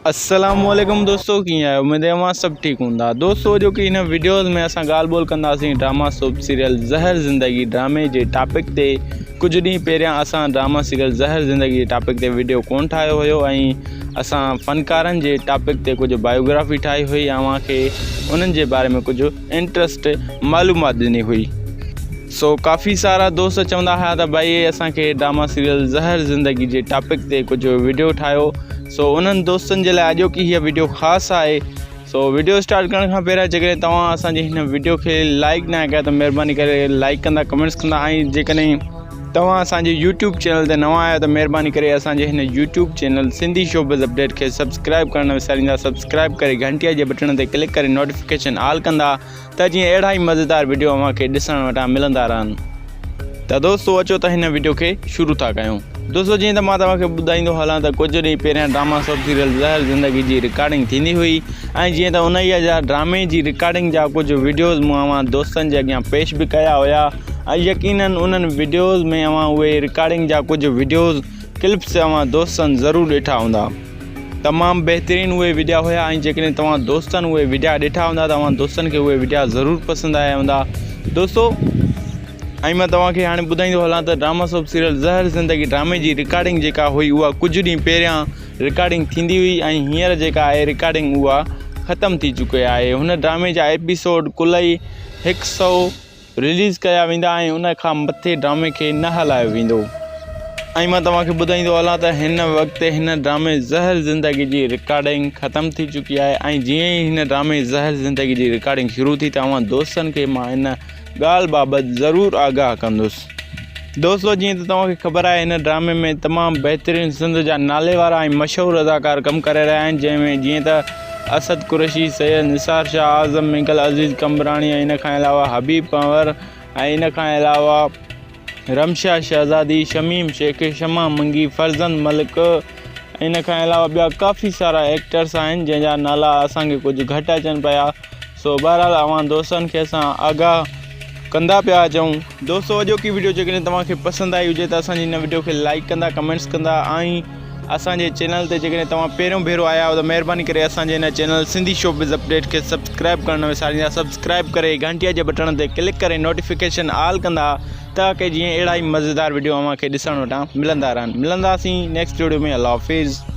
السلام عليڪم دوستو ڪيئن آهيو اميد اوهان سڀ ٺيڪ هوندا دوستو اڄوڪي هن وڊيوز ۾ اسان ڳالهه ٻولهه ڪنداسين ڊراما سوپ سيريل زهر زندگي ڊرامي جي ٽاپڪ تي ڪجهه ڏينهن پهريان اسان ڊراما سيريل زهر زندگي جي ٽاپڪ تي وڊيو ڪون ٺاهيو هيو ۽ اسان فنڪارن جي ٽاپڪ تي ڪجهه بايوگرافي ٺاهي هئي اوهان کي انهن جي باري ۾ ڪجهه انٽرسٽ معلومات ڏني هئي سو ڪافي سارا دوست چوندا هيا ته ڀائي اسان کي ڊراما سيريل زهر زندگي جي ٽاپڪ تي ڪجهه وڊيو ٺاهيو سو انهن دوستن جي لاء اڄوڪي هيء وڊيو خاص آهي سو وڊيو اسٽارٽ ڪرڻ کان پهريان جيڪڏهن توهان اسان جي هن وڊيو کي لائڪ نه ڪيا ته مهرباني ڪري لائڪ ڪندا ڪمينٽس ڪندا ۽ جيڪڏهن توهان اسان جي يوٽيوب چينل تي نوان آهيو ته مهرباني ڪري اسان جي هن YouTube channel Sindhi showbiz update کي سبسڪرائب ڪرڻ نه وساريندا سبسڪرائب ڪري گهنٽي جي بٽڻ تي ڪلڪ ڪري نوٽيفڪيشن آل ڪندا ته جيئن اهڙا ئي مزيدار وڊيو اوهان کي ڏسڻ وٽان ملندا رهن. ته دوستو اچو ته هن وڊيو کي شروع ٿا ڪيون. دوستو جيئن ته مان توهان کي ٻڌائيندو هلان ته ڪجهه ڏينهن پهريان ڊراما سوپ سيريل زهر زندگي جي رڪارڊنگ ٿيندي هئي ۽ جيئن ته انهيء جا ڊرامي جي رڪارڊنگ جا ڪجهه وڊيوز مون اوهان دوستن جي اڳيان پيش به ڪيا هيا ۽ يقينن انهن وڊيوز ۾ اوهان اهي رڪارڊنگ جا ڪجهه وڊيوز ڪلپس اوهان دوستن ضرور ڏٺا هوندا. تمام بهترين اهي وڊيا هيا ۽ جيڪڏهن توهان دوستن اهي وڊيا ڏٺا هوندا ته اوهان دوستن کي اهي وڊيا ضرور پسند آيا هوندا دوستو ۽ مان توهان کي هاڻي ٻڌائيندو هلان ته ڊراما سوپ سيريل زهر زندگي ڊرامي جي رڪارڊنگ جيڪا هئي اها ڪجهه ڏينهن پهريان رڪارڊنگ ٿيندي هئي ۽ هينئر جيڪا آهي رڪارڊنگ اها ختم ٿي چڪي آهي هن ڊرامي جا ايپيسوڊ ڪل ئي هڪ سئو رليز ڪيا ويندا ۽ ان کان مٿي ڊرامي کي نه هلايو ويندو ۽ مان توهان کي ٻڌائيندو هلان ته هن وقت هن ڊرامي زهر زندگي جي رڪارڊنگ ختم ٿي چڪي آهي ۽ جيئن ئي هن ڊرامي زهر زندگي جي رڪارڊنگ شروع ٿي ته اوهان دوستن کي مان ان ڳالهه بابت ضرور آگاهه ڪندس. دوستو جيئن ته توهان کي خبر آهي هن ڊرامي ۾ تمام بهترين سنڌ جا نالي وارا ۽ مشهور اداڪار ڪم ڪري رهيا آهن جنهن ۾ جيئن ته اسد قريشي، سيد نثار شاهه، اعظم مينگل، عزيز قمبراڻي ۽ ان کان علاوه حبيب پنهور ۽ ان کان علاوه رمشا شهزادي، شميم شيخ، شمع منگي، فرزند ملڪ ۽ ان کان علاوه ٻيا ڪافي سارا ايڪٽرس آهن جنهن جا نالا اسان کي ڪجهه گهٽ اچن پيا سو بهرحال اوهان دوستن کي اسان آگاهه ڪندا پيا اچون. دوستو اڄوڪي وڊيو جيڪڏهن توهان کي پسند آئي هجي ته اسان جي هن وڊيو کي لائيڪ ڪندا ڪمينٽس ڪندا ۽ اسان جي چينل تي جيڪڏهن توهان پهريون ڀيرو آيا آهيو ته مهرباني ڪري اسان جي هن چينل سنڌي شوبز اپڊيٽ کي سبسڪرائب ڪرڻ نه وساريندا سبسڪرائب ڪري گهنٽي جي بٽڻ تي ڪلڪ ڪري نوٽيفڪيشن آل ڪندا تاڪه جيئن اهڙا ئي مزيدار وڊيو اوهان کي ڏسڻ وٽان ملندا رهن ملنداسين نيڪسٽ وڊيو ۾ الله حافظ.